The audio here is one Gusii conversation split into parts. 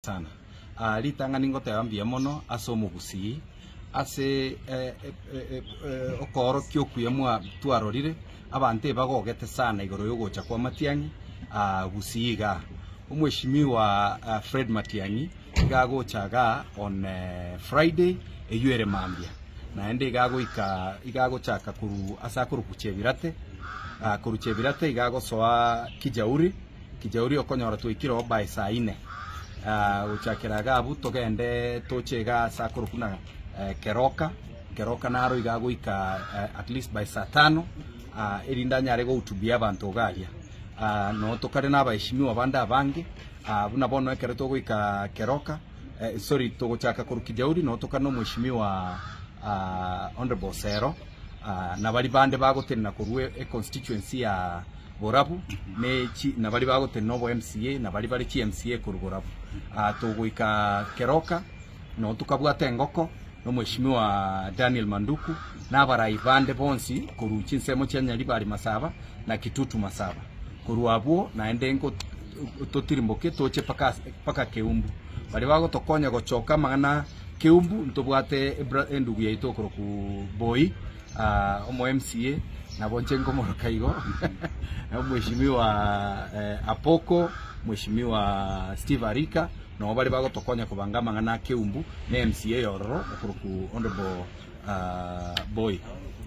Sana. Aa ritang'ani ngoteba mbuya mono ase omogusii ase okoorokia okuya mwa twarorire, abanto ebagogete sana igoro yogocha kwa Matiang'i aa Gusii igaa. Omweshimiwa Fred Matiang'i iga agocha igaa on Friday eywo ere mambia, naende iga agoika iga agochaka korwa ase akorokwa Chebirate, korwa Chebirate iga agosoa Kijauri. Kijauri okonyora twaikire oo by saa ine gochakera iga abwo togende toche iga ase akorokwa buna Keroka, Keroka naro iga agoika at least by saa tano erinde anyare gohutubia abanto iga aria. Noo tokare na abaheshimiwa bande abange buna bono ekero togoika Keroka sorry togochaka korwa Kijauri noo tokare na omweshimiwa Honourable Osero na baria bande bagotenena korwa econstituency ya Borabu, ne chi na baria bagotenena obo MCA, na baria bare chi MCA korwa borabu. Ah, togoika Keroka, noo tokabwata engoko, na omweshimiwa Daniel Manduku, na abarai bande bonsi korwa chinsemo chia Nyaribari Masaba na Kitutu Masaba. Korwa abwo naende nko totirimboke toche mpaka ase mpaka Keumbu. Baria bagotokonya gochoka amang'ana Keumbu ntobwate ebra endugu yaito okorokwa Boyi, omo MCA, nabo inche nkomoroka igo, Omweshimiwa Apoko, Mweshimiwa Steve Arika, nabo bare bagotokonya kobanga amang'ana a Keumbu na MCA ororo okorokwa Honourable Boy.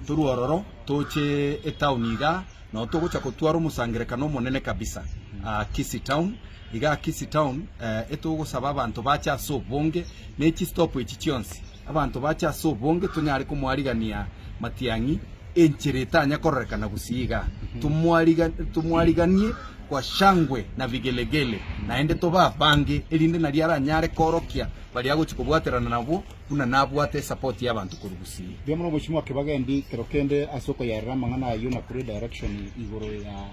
Torwe ororo toche etown igaa, nabo togocha kotwara omosangerekano omonene kabisa Kisii town, igaa Kisii town etogosaba abanto bache ase obonge ne chistop echi chionsi. Abanto bache ase obonge tonyare komoarigania matiang'i enchera etanya kororekana gusii iga. Tomoariganie kwa shangwe na vigelegele, naende tobe abange, erinde nario aranyare koorokia baria agochia kobwaterana nabwo buna nabwate esapoti y'abanto korwa gusii. Mbuya mono Mheshimiwa Kibagendi kero kende ase okoyerera amang'ana ayio na korwa edirection igoro ya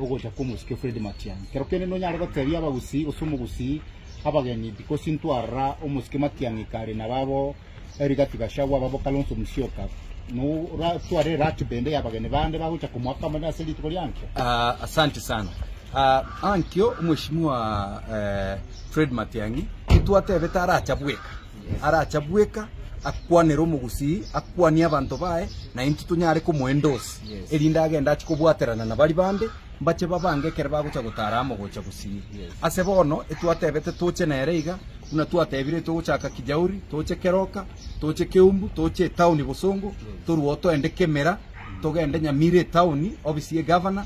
ogocha kwa omosike Fred Matiang'i. Kero kende nonyare gotebia abagusii gose omogusii Abageni because ntwarora omosike Matiang'i kare na babo Rigathi Gachagua babo Kalonzo Musyoka no ratware eratiba ende ya abageni bande bagocha komoaka amang'ana ase rituko ria ankio. Ah, asante sana. Ah, ankio omweshimiwa eh, Fred Matiang'i ntwatebete aracha bweka aracha bweka akwanere omogusii akwanie abanto baye na intwe tonyare komoendorse Yes. erinde agende achie kobwaterana na baria bande Mbache babange ekero bagocha gotaara amo gocha gusii. Ase bono etwatebete toche nere iga, buna twatebire togochaka Kijauri, toche Keroka, toche Keumbu, toche etaoni Bosongo, torwoo toende Kemera, togende Nyamira etaoni, ofisi y'egavana,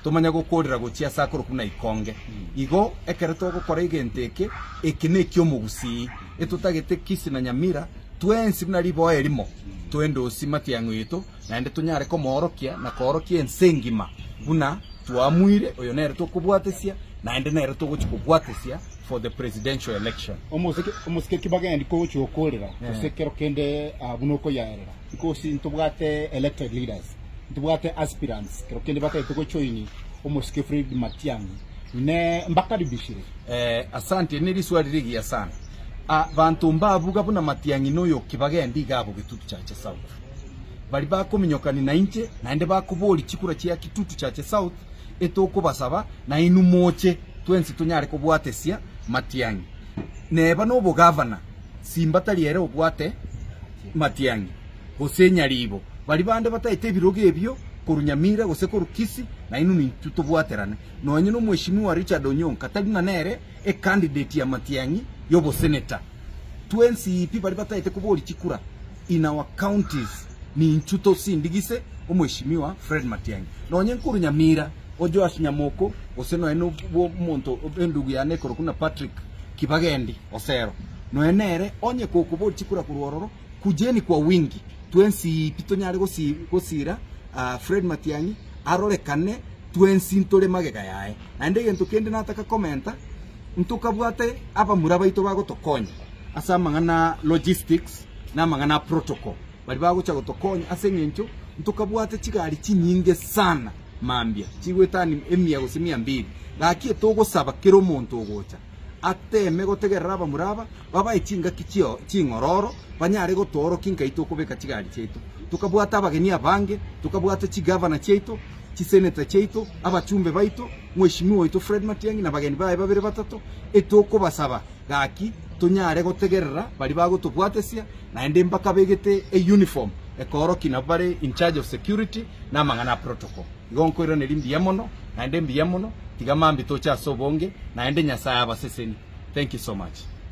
tomanye gokorera gochia ase akorokwa buna Ikonge. Igo ekero togokora egento eke, eke neki'omogusii. Etotagete Kisii na Nyamira twensi buna riboa erimo, toendosie matiang'o yaito, naende tonyare komoorokia na koorokia ense engima buna twamuire, oyo nere tokobwatesia, naende nere togochia kobwatesia for the presidential election. Omosike omosike kibagendi kogochia gokorera gose kero kende ah, buna okoyaerera because ntobwate elected leaders ntobwate aspirants kero kende batagete gojoin omosike Fred Matiang'i ne mbakaribishire. Eh, asante ne riswali rigiya sana. Ah, banto mbabuga buna Matiang'i noyo kibagendi iga abwo Gitutu Chache South. Baria bakominyokani nainche, naende bakoboria chikura chia Kitutu Chache South, etokobasaba nainwe moche twensi tonyare kobwatesia Matiang'i. Neba nobogavana, Simba tari ere obwate Matiang'i, gose Nyaribo. Baria bande bataete ebirogo ebio korwa Nyamira gose korwa Kisii, nainwe nintwe tobwaterane. Nonye nomweshimiwa Richard Onyonka tari ng'a nere ecandidate ya Matiang'i yoboseneta. Twensi pi baria bataete koboria chikura. in our counties ninchu tosindigise omweshimiwa Fred Matiang'i nonye nkorwa Nyamira o Joash Nyamoko gose nonya no bwo omonto endugu yane ekorokwa buna Patrick Kibagendi Osero nonya nere onye kokoboria chikura korwa ororo kujeni kwa wingi twensi pi tonyare gosi gosira Fred Matiang'i arorekane twensi ntore magega yaye naende egento kende nataka komenta ntokabwate abamura baito bagotokonya ase amang'ana logistics na amang'ana a protocol, baria bagocha gotokonya ase eng'encho ntokabwate chigari chinyinge sana mambia chigoetania emia gose mia mbili. Gaki etogosaba kera omonto ogocha ateme gotegerera abamura aba babae chingaki chio ching'ororo banyare gotoorokia nkai tokobeka chigari chiaito. Tokabwate abageni abange, tokabwate chigavana chiaito. Chiseneta chiaito, abachumbe baito, Mweshimiwa oito Fred Matiang'i na abageni baye babere batato, etokobasaba gaki tonyare gotegerera baria bagotobwatesia, naende mbakabegete euniform ekoorokia nabwo bare in charge of security na amang'ana a protocol. Igo nkoiraneria mbuya mono, naende mbuya mono, tiga mambia toche ase obonge, naende Nyasae abasesenie. Thank you so much.